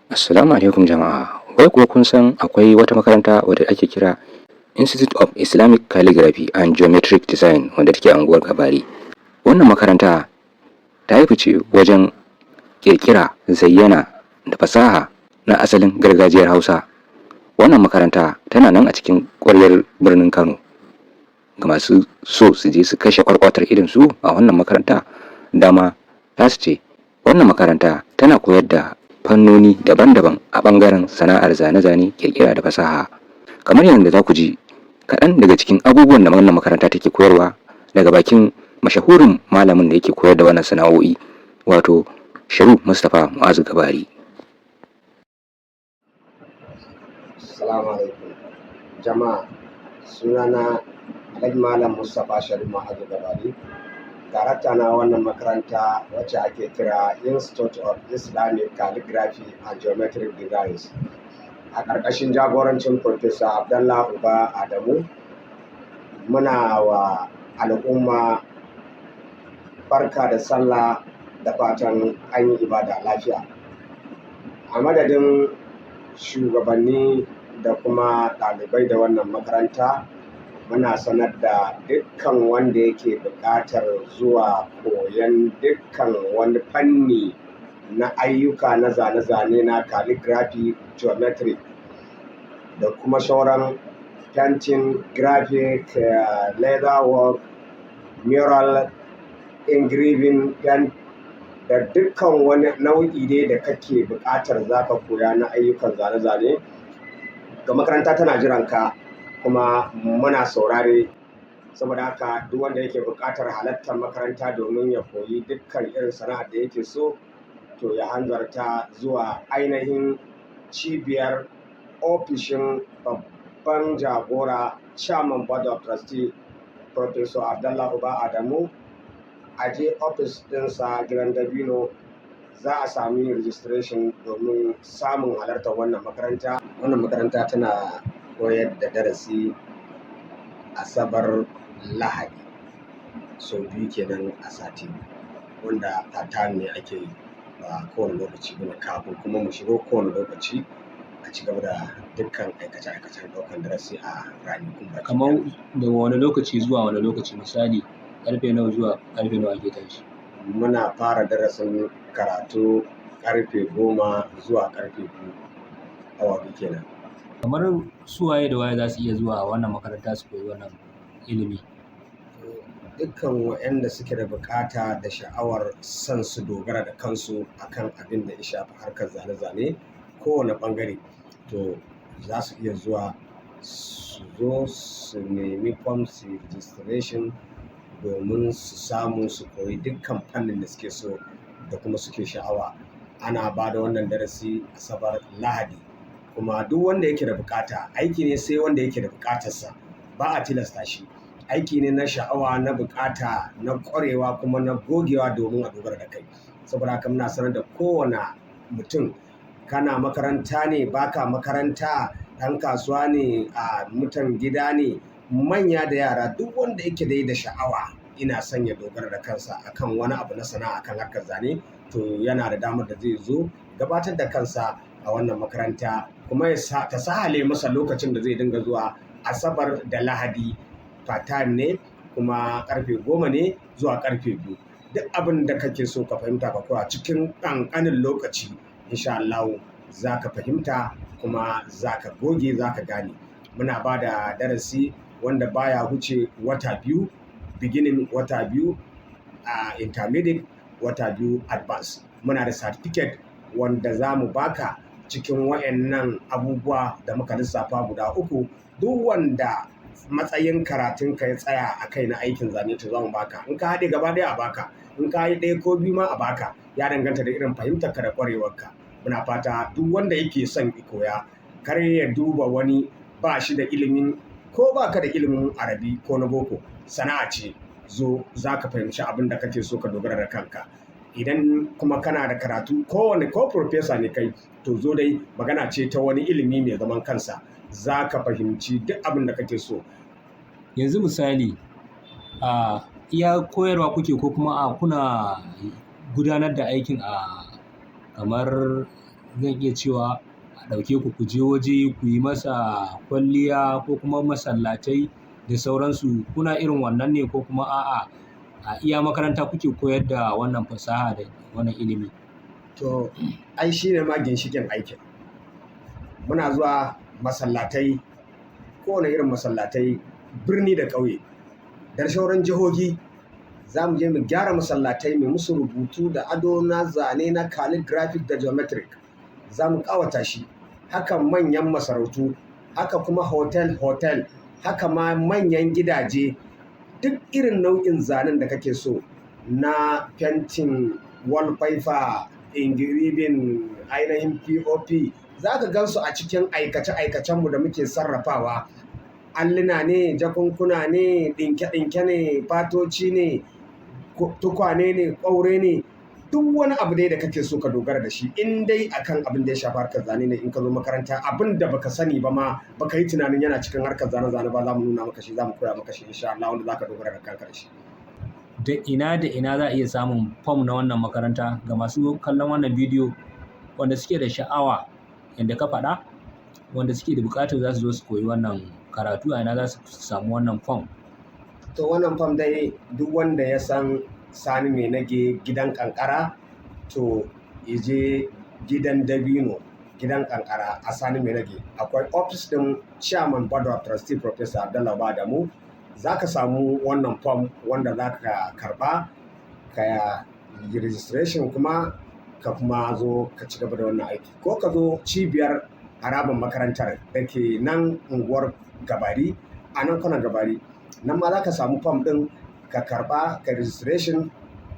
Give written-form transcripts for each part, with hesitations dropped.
Assalamu alaikum jama'a. Wai kuwa kun san akwai wata makaranta wadda ake kira Institute of Islamic Calligraphy and Geometric Design wanda take a unguwar Gabari? Wannan makaranta ta yi fice wajen ƙirƙira, zayyana da fasaha na asalin gargajiyar Hausa. Wannan makaranta tana nan a cikin ƙwaryar birnin Kano. Ga masu so su je su kashe ƙwarƙwatar idonsu a wannan makaranta, dama tasu ce. Wannan makaranta tana koyar da fannoni daban-daban a ɓangaren sana'ar zane-zane, ƙirƙira da fasaha. Kamar yadda za ku ji kaɗan daga cikin abubuwan da wannan makaranta take koyarwa daga bakin mashahurin malamin da yake koyar da wannan sana'o'i, wato Sharu Mustapha Mu'azu Gabari. Assalamu alaikum. Jama'a, sunana Alhaji Malam Mustapha Sharif Ma'azu Gabari, darakta na wannan makaranta wacce ake kira Institute of Islamic Calligraphy and Geometric Designs. A ƙarƙashin jagorancin Professor Abdallah Uba Adamu, muna wa al'umma barka da sallah da fatan an yi ibada lafiya. A madadin shugabanni da kuma ɗalibai da wannan makaranta, muna sanar da dukkan wanda yake buƙatar zuwa koyon dukkan wani fanni na ayyuka na zane-zane na calligraphy, geometry da kuma sauran painting, graphic, leather work, mural, engraving, da dukkan wani nau'i dai da kake buƙatar za ka koya na ayyukan zane-zane. Ga makaranta tana jiran ka, kuma muna saurare. Saboda haka, duk wanda yake buƙatar halartar makaranta domin ya koyi dukkan irin sana'ar da yake so, to ya hanzarta zuwa ainihin cibiyar ofishin babban jagora, Chairman Board of Trustee, Professor Abdallah Uba Adamu. A je ofis ɗinsa, Gidan Dabino, za a sami registration domin samun halartar wannan makaranta. Wannan makaranta tana koyar da darasi Asabar, Lahadi, sau biyu kenan a sati, wanda part time ne ake yi, ba kowane lokaci bane, kafin kuma mu shigo kowane lokaci a ci gaba da dukkan aikace-aikacen ɗaukan darasi a ranakun baki. Kamar daga wane lokaci zuwa wane lokaci? Misali, karfe nawa zuwa karfe nawa ake tashi? Muna fara darasin karatu karfe 10 zuwa karfe 2, awa 2 kenan. Kamar su waye da waye za su iya zuwa wannan makaranta su koyi wannan ilimi? Dukkan waɗanda suke da buƙata da sha'awar son su dogara da kansu akan abin da ya shafi harkar zane-zane, kowane ɓangare, to za su iya zuwa, su zo su nemi form, su registration domin su samu su koyi dukkan fannin da suke so da kuma suke sha'awa. Ana ba da wannan darasi Asabar, Lahadi, kuma duk wanda yake da buƙata, aiki ne sai wanda yake da buƙatarsa, ba a tilasta shi. Aiki ne na sha'awa, na buƙata, na ƙwarewa, kuma na gogewa domin a dogara da kai. Saboda haka, muna sanar da kowane mutum, kana makaranta ne, baka makaranta, ɗan kasuwa ne, a mutan gida ne, manya da yara, duk wanda yake dai da sha'awa ina son ya dogara da kansa akan wani abu na sana'a akan harkar zane, to yana da damar da zai zo gabatar da kansa a wannan makaranta, kuma ya ta sahale masa lokacin da zai dinga zuwa Asabar da Lahadi. Part time ne, kuma karfe 10 ne zuwa karfe 2. Duk abin da kake so ka fahimta, ka koya cikin ƙanƙanin lokaci, insha Allahu za ka fahimta kuma za ka goge, za ka gane. Muna ba da darasi wanda baya huce wata 2: beginning wata 2, a intermediate wata 2, advance. Muna da certificate wanda za mu baka cikin wayannan abubuwa da muka lissafa guda uku. Duk wanda matsayin karatun ka ya tsaya a kai na aikin zane, to za mu baka. In ka haɗe gaba ɗaya, a baka. In ka yi ɗaya ko biyu ma, a baka. Ya danganta da irin fahimtar ka da ƙwarewarka. Muna fata duk wanda yake son koya, kar ya duba wani ba shi da ilimin ko ba ka da ilimin Arabi ko na boko, sana'a ce, zo, za ka fahimci abin da kake so ka dogara da kanka. Idan kuma kana da karatu, kowane ko professor ne kai, to zo dai, magana ce ta wani ilimi mai zaman kansa, za ka fahimci duk abin da kake so. Yanzu misali, a iya koyarwa kuke ko kuma a kuna gudanar da aikin a kamar zan iya cewa a ɗauke ku ku je waje ku yi masa kwalliya ko kuma masallatai da sauransu. Kuna irin wannan ne ko kuma a'a, a iya makaranta kuke koyar da wannan fasaha da wannan ilimi? To, ai shi ne ma ginshiƙin aikin. Muna zuwa masallatai, kowane irin masallatai, birni da ƙauye, da sauran jihohi. Za mu je mu gyara masallatai, mu musu rubutu da ado na zane na calligraphic da geometric. Za mu ƙawata shi. Haka manyan masarautu, haka kuma hotel hotel, haka ma manyan gidaje. Duk irin nau'in zanen da kake so na fentin, wallpaper, engraving, ainihin POP, za ka gan su a cikin aikace-aikacenmu da muke sarrafawa. Alluna ne, jakunkuna ne, ɗinke-ɗinke ne, fatoci ne, tukwane ne, ɓaure ne. Duk wani abu dai da kake so ka dogara da shi, in dai akan abin da ya shafi harkar zane ne, in ka zo makaranta, abin da baka sani ba ma, baka yi tunanin yana cikin harkar zane-zane ba, za mu nuna maka shi, za mu koya maka shi insha Allah, wanda za ka dogara da kanka da shi. Da ina da ina za a iya samun fom na wannan makaranta ga masu kallon wannan bidiyo wanda suke da sha'awa yanda ka faɗa, wanda suke da buƙatar za su zo su koyi wannan karatu, a ina za su samu wannan fom? To, wannan fom dai, duk wanda ya san Sani Mai Nage Gidan Kankara, to ya je Gidan Dabino, Gidan Kankara a Sani Mai Nage. Akwai ofis ɗin Chairman Board of Trustee Professor Abdallah Adamu. Za ka samu wannan fom wanda za ka karɓa, ka yi registration, kuma ka kuma zo ka ci gaba da wannan aiki. Ko ka zo cibiyar harabar makarantar da ke nan unguwar Gabari, a nan kwanan Gabari. Nan ma za ka samu fom ɗin, ka karɓa, ka registration,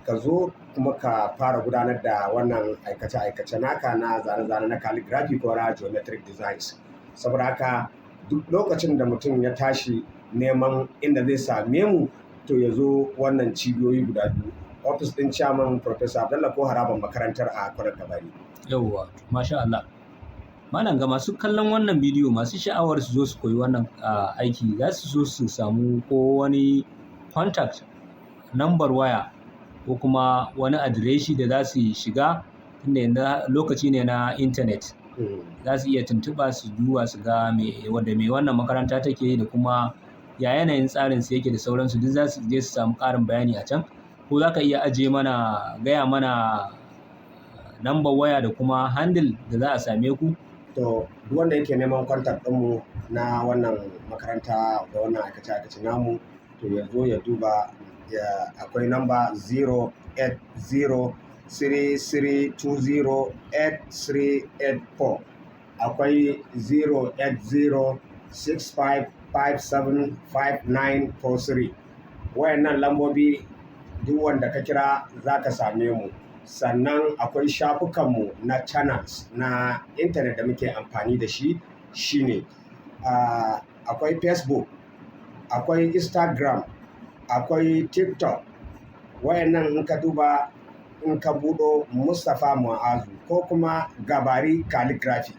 ka zo kuma ka fara gudanar da wannan aikace-aikace naka na zane-zane na calligraphy ko na geometric designs. Saboda haka, duk lokacin da mutum ya tashi neman inda zai same mu, to ya zo wannan cibiyoyi guda biyu: ofis ɗin Chairman Professor Abdallah ko harabar makarantar a kwanar Gabari. Yauwa, masha Allah. Malam, ga masu kallon wannan bidiyo masu sha'awar su zo su koyi wannan aiki, za su zo su samu ko wani contact number waya ko kuma wani adireshi da za su shiga, tunda yanzu lokaci ne na intanet, za su iya tuntuɓa su duba su ga me wanda me wannan makaranta take yi da kuma ya yanayin tsarin su yake da sauransu. Duk za su je su samu ƙarin bayani a can. Ko za ka iya ajiye mana, gaya mana number waya da kuma handle da za a same ku? To, duk wanda yake neman contact ɗinmu na wannan makaranta da wannan aikace-aikace namu, to ya zo ya duba ya akwai namba 08033208384, akwai 08065575943. Wayannan lambobi, duk wanda ka kira za ka same mu. Sannan akwai shafukanmu na channels na intanet da muke amfani da shi, shine akwai Facebook, akwai Instagram, akwai TikTok. Wayannan in ka duba, in ka buɗo Mustapha Mu'azu ko kuma Gabari Calligraphy,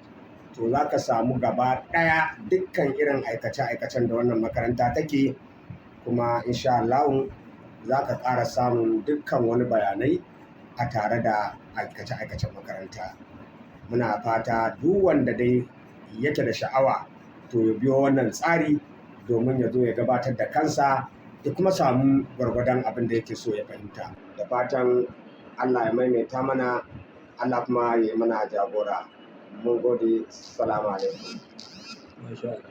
to za ka samu gaba ɗaya dukkan irin aikace-aikacen da wannan makaranta take. Kuma insha Allahu za ka ƙara samun dukkan wani bayanai a tare da aikace-aikacen makaranta. Muna fata duk wanda dai yake da sha'awa, to ya biyo wannan tsari domin ya zo ya gabatar da kansa ya kuma samu gwargwadon abin da yake so ya fahimta. Da fatan Allah ya maimaita mana, Allah kuma ya yi mana jagora. Mun gode. Salamu alaikum. Masha Allah.